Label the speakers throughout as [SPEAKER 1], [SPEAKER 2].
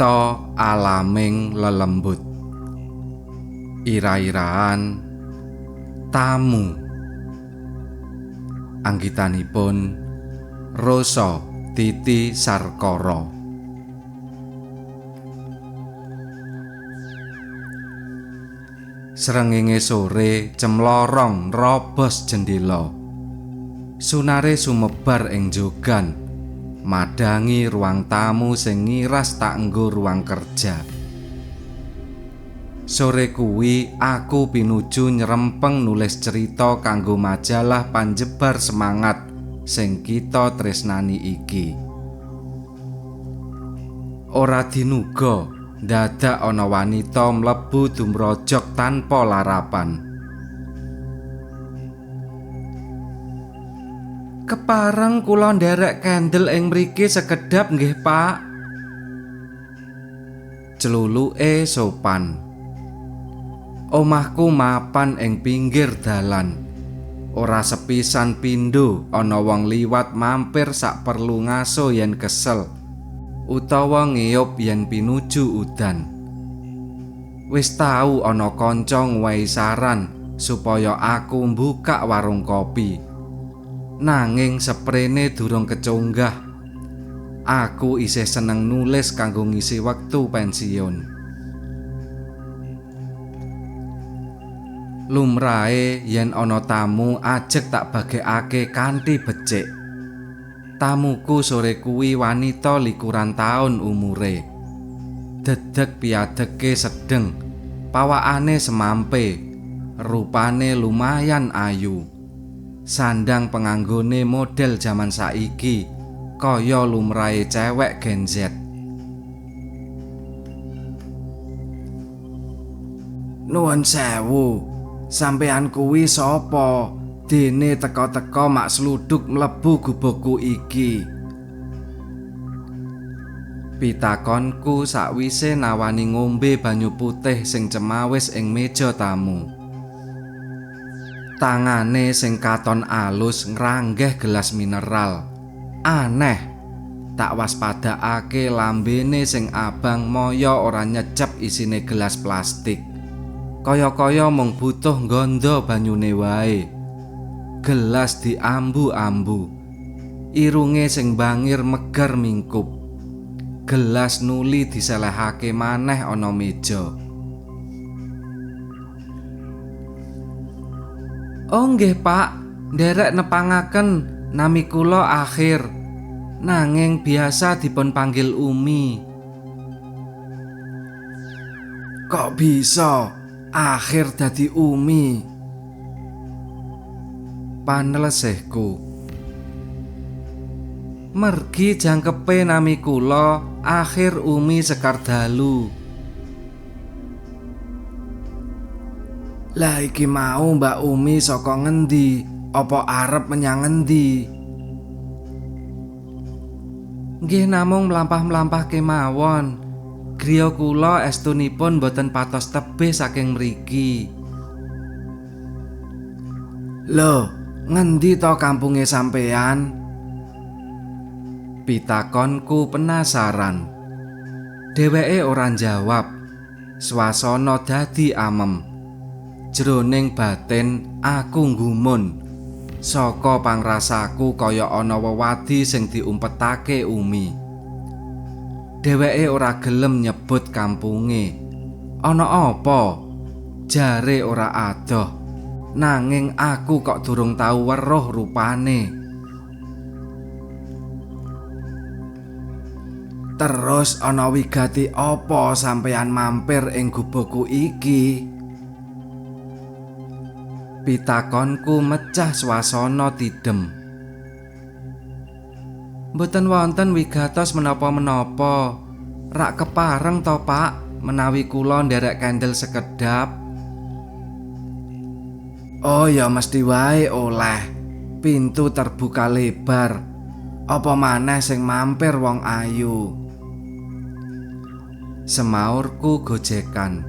[SPEAKER 1] Crita alaming lelembut. Ira-iraan tamu. Anggitanipun Rosa Titi Sarkara. Srengenge sore cemlorong nrobos jendela. Sunare sumebar ing jogan, madangi ruang tamu sing ngiras tak nggo ruang kerja. Sore kuwi aku pinuju nyerempeng nulis cerita kanggo majalah panjebar semangat sing kita tresnani iki. Ora dinuga dadak ana wanita mlebu dumrojok tanpa larapan. Kepareng kula nderek kendel ing mriki sekedhap nggih, Pak. Celuluke sopan. Omahku mapan ing pinggir dalan. Ora sepisan pindho ana wong liwat mampir sak perlu ngaso yen kesel utawa ngeyup yen pinuju udan. Wis tau ana kanca nguwehi saran supaya aku mbukak warung kopi. Nanging seprene durung keconggah. Aku isih seneng nulis kanggo ngisi wektu pensiun. Lumrahe yen ana tamu ajeg tak bagekake kanthi becik. Tamuku sore kuwi wanita 20 taun umure. Dedeg piadeke sedeng, pawakane semampe, rupane lumayan ayu. Sandang penganggone model jaman saiki, kaya lumrahe cewek Gen Z. Nuwun sewu, sampean kuwi sapa? Dene teka-teka mak sluduk mlebu gubukku iki. Pitakonku sakwise nawani ngombe banyu putih sing cemawis ing meja tamu. Tangane sing katon alus ngranggeh gelas mineral. Aneh, tak waspadakake lambene sing abang moyo ora nyecep isine gelas plastik. Kaya-kaya mung butuh nggondo banyune wae. Gelas diambu-ambu. Irunge sing bangir megar mingkup. Gelas nuli diselehake maneh ana meja. Oh nggih, Pak, nderek nepangaken nami kula Akhir. Nanging biasa dipun panggil Umi. Kok bisa Akhir dadi Umi? Panelesehku. Mergi jangkepe nami kula Akhir Umi Sekar Dalu. Lah iki mau Mbak Umi saka ngendi? Apa arep menyang ngendi? Nggih namung mlampah-mlampah kemawon. Griya kula estunipun boten patos tebih saking mriki. Lho, ngendi to kampunge sampean? Pitakonku penasaran. Dheweke ora njawab. Swasana dadi amem. Jroning batin aku nggumun. Saka pangrasaku kaya ana wewadi sing diumpetake Umi. Dheweke ora gelem nyebut kampunge. Ana apa? Jare ora adoh. Nanging aku kok durung tau weruh rupane. Terus ana wigati apa sampean mampir ing gubukku iki? Pitakonku mecah swasana tidem. Mboten wonten wigatos menapa-menapa. Rak kepareng to, Pak, menawi kula nderek kendel sekedhap. Oh ya mesti wae oleh. Pintu terbuka lebar. Apa maneh sing mampir wong ayu. Semaurku gojekan.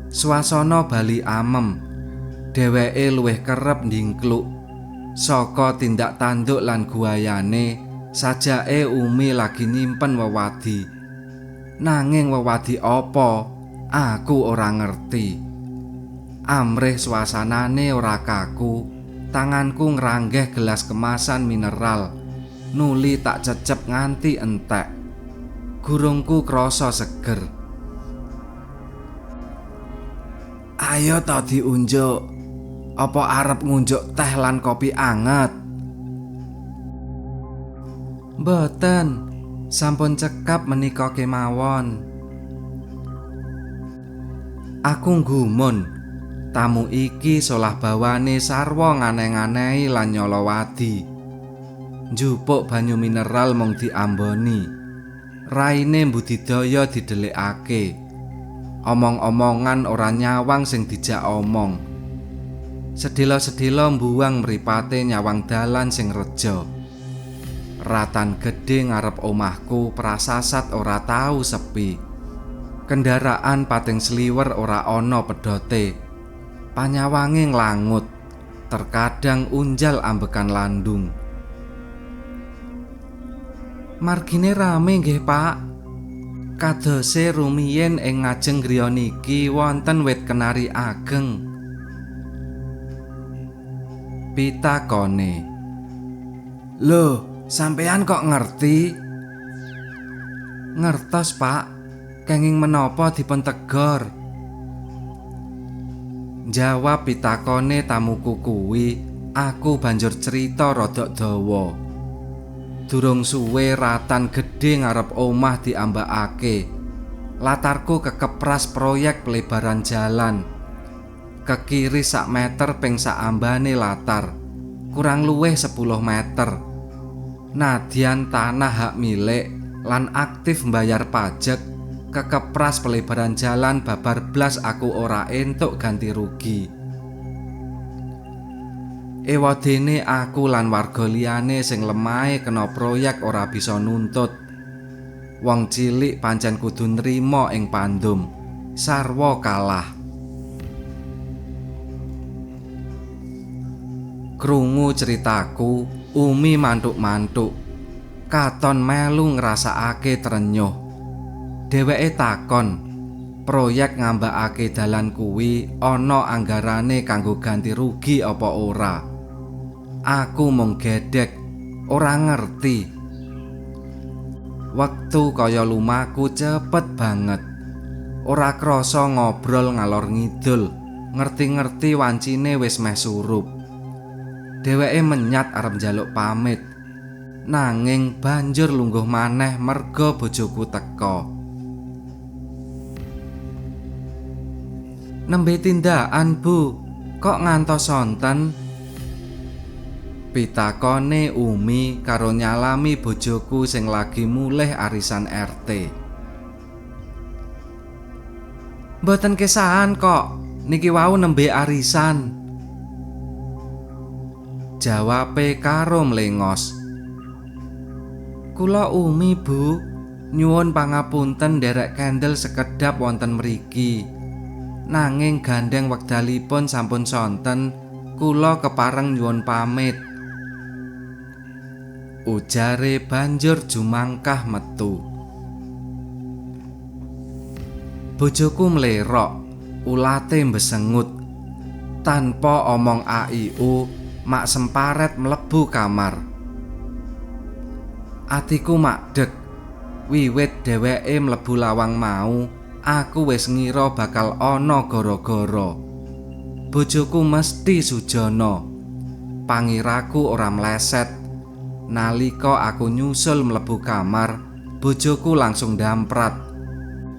[SPEAKER 1] Swasana bali amem. Dheweke luwih kerep ndingkluk. Saka tindak tanduk lan guayane, sajake Umi lagi nyimpen wewadi. Nanging wewadi apa? Aku ora ngerti. Amrih suasanane ora kaku, tanganku ngranggeh gelas kemasan mineral. Nuli tak cecep nganti entek. Gurungku krasa seger. Ayo to diunjuk. Apa arep ngunjuk teh lan kopi anget? Mboten, sampun cekap menika kemawon. Aku nggumun. Tamu iki solah bawane sarwa nganeh-nganehi lan nyolowadi. Njupuk banyu mineral mung diamboni. Raine mbudidaya didelikake. Omong-omongan ora nyawang sing dijak omong. Sedhela-sedhela mbuwang mripate nyawang dalan sing reja. Ratan gedhe ngarep omahku prasasat ora tau sepi. Kendaraan pating sliwer ora ana pedote. Panyawange nglangut, terkadang unjal ambekan landung. Margine rame nggih, Pak. Kadose rumiyin ing ngajeng griya niki wonten wit kenari ageng. Pitakone. Lho, sampean kok ngerti? Ngertos, Pak. Kenging menapa dipun tegor? Jawab pitakone tamuku kuwi, aku banjur cerita rodok dawa. Durung suwe ratan gedhe ngarep omah diambakake. Latarku kekepras proyek pelebaran jalan. Ke kiri sak meter ping sak ambane latar, kurang luwih 10 meter. Nadyan tanah hak milik lan aktif mbayar pajak, kekepras pelebaran jalan babar blas aku ora entuk ganti rugi. Ewadene aku lan warga liyane sing lemahe kena proyek ora bisa nuntut. Wong cilik pancen kudu nrima ing pandum, sarwa kalah. Krungu ceritaku, Umi mantuk-mantuk. Katon melu ngrasakake trenyuh. Dheweke takon, proyek ngambakake dalan kuwi ana anggarane kanggo ganti rugi apa ora? Aku mung gedhek, ora ngerti. Wektu kaya lumaku cepet banget. Ora krasa ngobrol ngalor ngidul, ngerti-ngerti wancine wis meh surup. Dheweke menyat arep njaluk pamit. Nanging banjur lungguh maneh merga bojoku teka. Nembe tindakan, Bu. Kok ngantos sonten? Pitakone Umi karo nyalami bojoku sing lagi mulih arisan RT. Mboten kesahan kok, niki wau nembe arisan. Jawabe karo mlengos. Kula Umi, Bu, nyuwun pangapunten nderek kendel sekedhap wonten mriki. Nanging gandeng wekdalipun sampun sonten, kula kepareng nyuwun pamit. Ujare banjur jumangkah metu. Bojoku mlerok, ulate mbesengut. Tanpa omong aiu, mak semparet mlebu kamar. Atiku makdeg. Wiwit dheweke mlebu lawang mau, aku wis ngira bakal ana gara-gara. Bojoku mesti sujana. Pangiraku ora mleset. Nalika aku nyusul mlebu kamar, bojoku langsung damprat.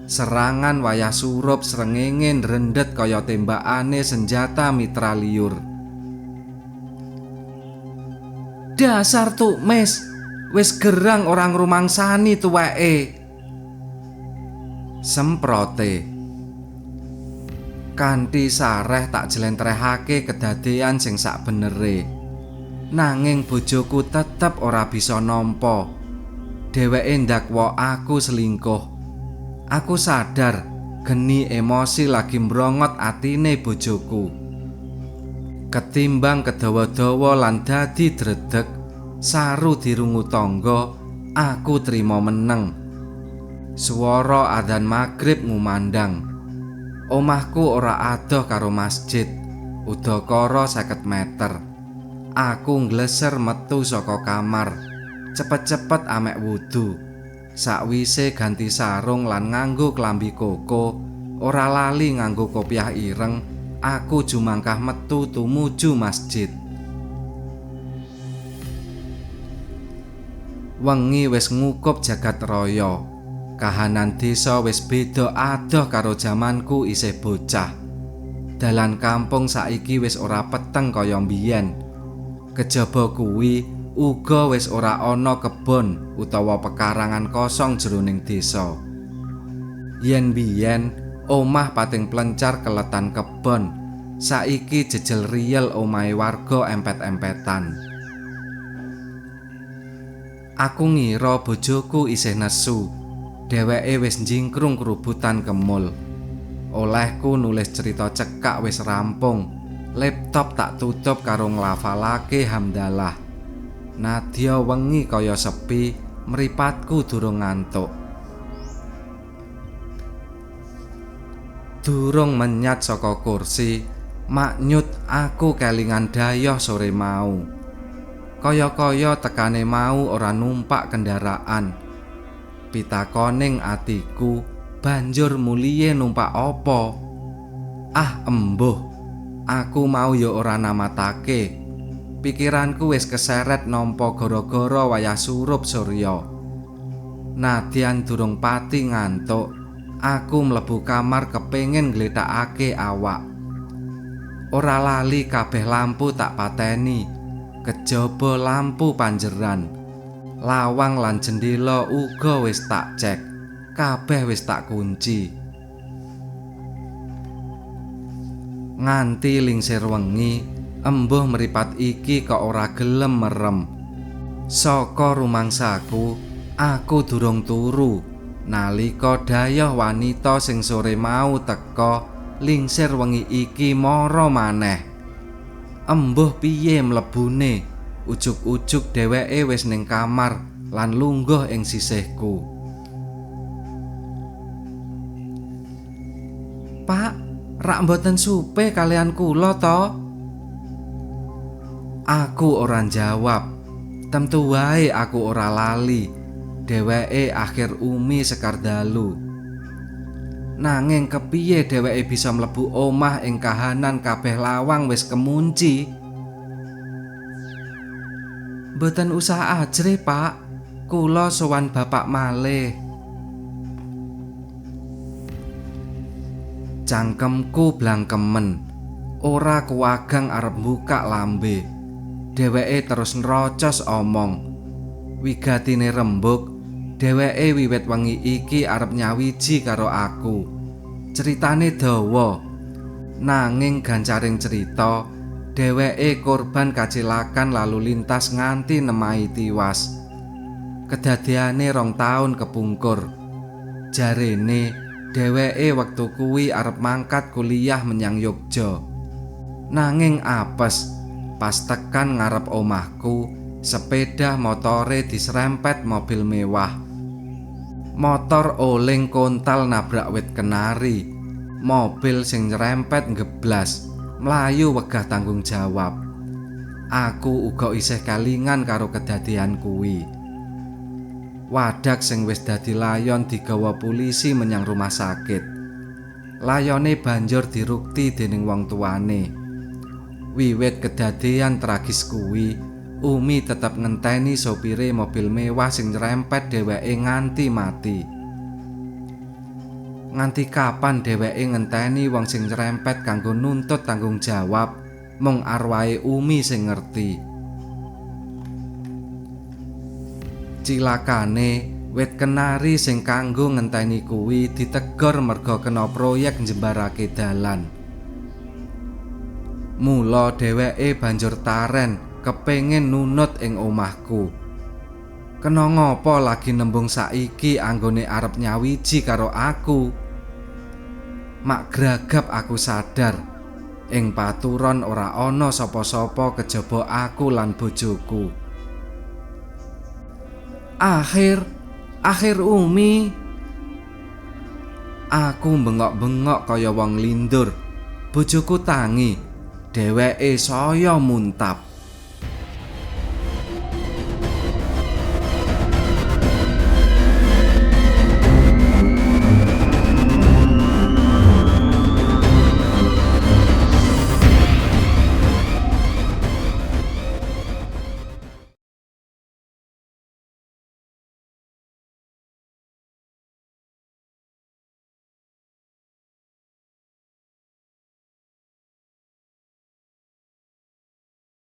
[SPEAKER 1] Serangan wayah surup srengenge ndrendet kaya tembakane senjata mitra liur. Dasar tukmes, wis gerang ora ngrumangsani tuweke. Semprote. Kanthi sareh tak jlentrehake kedadean sing sakbenere. Nanging bojoku tetep ora bisa nampa. Dheweke ndakwa aku selingkuh. Aku sadar geni emosi lagi mbrongot atine bojoku. Ketimbang kedawa-dawa lan dadi dredeg, saru dirungu tangga, aku trima meneng. Swara adzan magrib ngumandang. Omahku ora adoh karo masjid, udakara 50 meter. Aku ngleser metu saka kamar, cepet-cepet amek wudu. Sakwise ganti sarung lan nganggo klambi koko, ora lali nganggo kopiah ireng, aku jumangkah metu tumuju masjid. Wengi wis ngukup jagat raya. Kahanan desa wis beda adoh karo jamanku isih bocah. Dalan kampung saiki wis ora peteng kaya mbiyen. Kejaba kuwi uga wis ora ana kebon utawa pekarangan kosong jroning desa. Yen biyen omah pating plencar keletan kebon, saiki jejel riyel omahe warga empet-empetan. Aku ngira bojoku isih nesu. Dheweke wis njingkrung kerubutan kemul. Olehku nulis cerita cekak wis rampung. Laptop tak tutup karo nglafalake hamdalah. Nadya wengi kaya sepi, mripatku durung ngantuk. Durung menyat saka kursi, maknyut aku kelingan dayoh sore mau. Kaya-kaya tekane mau ora numpak kendaraan. Pitakoning atiku, banjur mulihe numpak apa? Ah embuh, aku mau ya ora namatake. Pikiranku wis keseret nampa gara-gara wayah surup surya. Nadyan durung pati ngantuk, aku mlebu kamar kepengin ngglethakake awak. Ora lali kabeh lampu tak pateni, kejaba lampu panjeran. Lawang lan jendela uga wis tak cek, kabeh wis tak kunci. Nganti lingsir wengi, embuh mripat iki kok ora gelem merem. Saka rumangsaku, aku durung turu nalika dayoh wanita sing sore mau teka lingsir wengi iki mara maneh. Embuh piye mlebune? Ujug-ujug dheweke wis ning kamar lan lungguh ing sisihku. Pak, rak mboten supe kalian kula to? Aku ora jawab. Tentu wae aku ora lali. Dheweke akhir umi sekar dalu. Nanging kepiye dheweke bisa mlebu omah ing kahanan kabeh lawang wis kemunci? Mboten usah ajrih, Pak. Kula sowan bapak malih. Cangkemku blangkemen. Ora kuwagang arep buka lambe. Dheweke terus nrocos omong. Wigatine rembug, dheweke wiwit wengi iki arep nyawiji karo aku. Ceritane dawa. Nanging gancaring cerita, dheweke korban kacilakan lalu lintas nganti nemahi tiwas. Kedadeane 2 taun kepungkur. Jarene dheweke wektu kuwi arep mangkat kuliah menyang Yogya. Nanging apes, pas tekan ngarep omahku, sepeda motore diserempet mobil mewah. Motor oling kontal nabrak wit kenari. Mobil sing nyerempet ngeblas, mlayu wegah tanggung jawab. Aku uga isih kalingan karo kedadean kuwi. Wadak sing wis dadi layon digawa polisi menyang rumah sakit. Layone banjur dirukti dening wong tuane. Wiwit kedadean tragis kuwi, Umi tetep ngenteni sopire mobil mewah sing nyerempet dheweke nganti mati. Nganti kapan dheweke ngenteni wong sing nyerempet kanggo nuntut tanggung jawab, mung arwahe Umi sing ngerti. Cilakane, wit kenari sing kanggo ngenteni kuwi ditegor merga kena proyek njembarake dalan. Mula dheweke banjur taren kepengin nunut ing omahku. Kena ngapa lagi nembung saiki anggone arep nyawiji karo aku? Mak gragap aku sadar ing paturon ora ana sapa-sapa kejaba aku lan bojoku. Akhir Umi. Aku bengok-bengok kaya wong lindur. Bojoku tangi, dheweke saya muntap.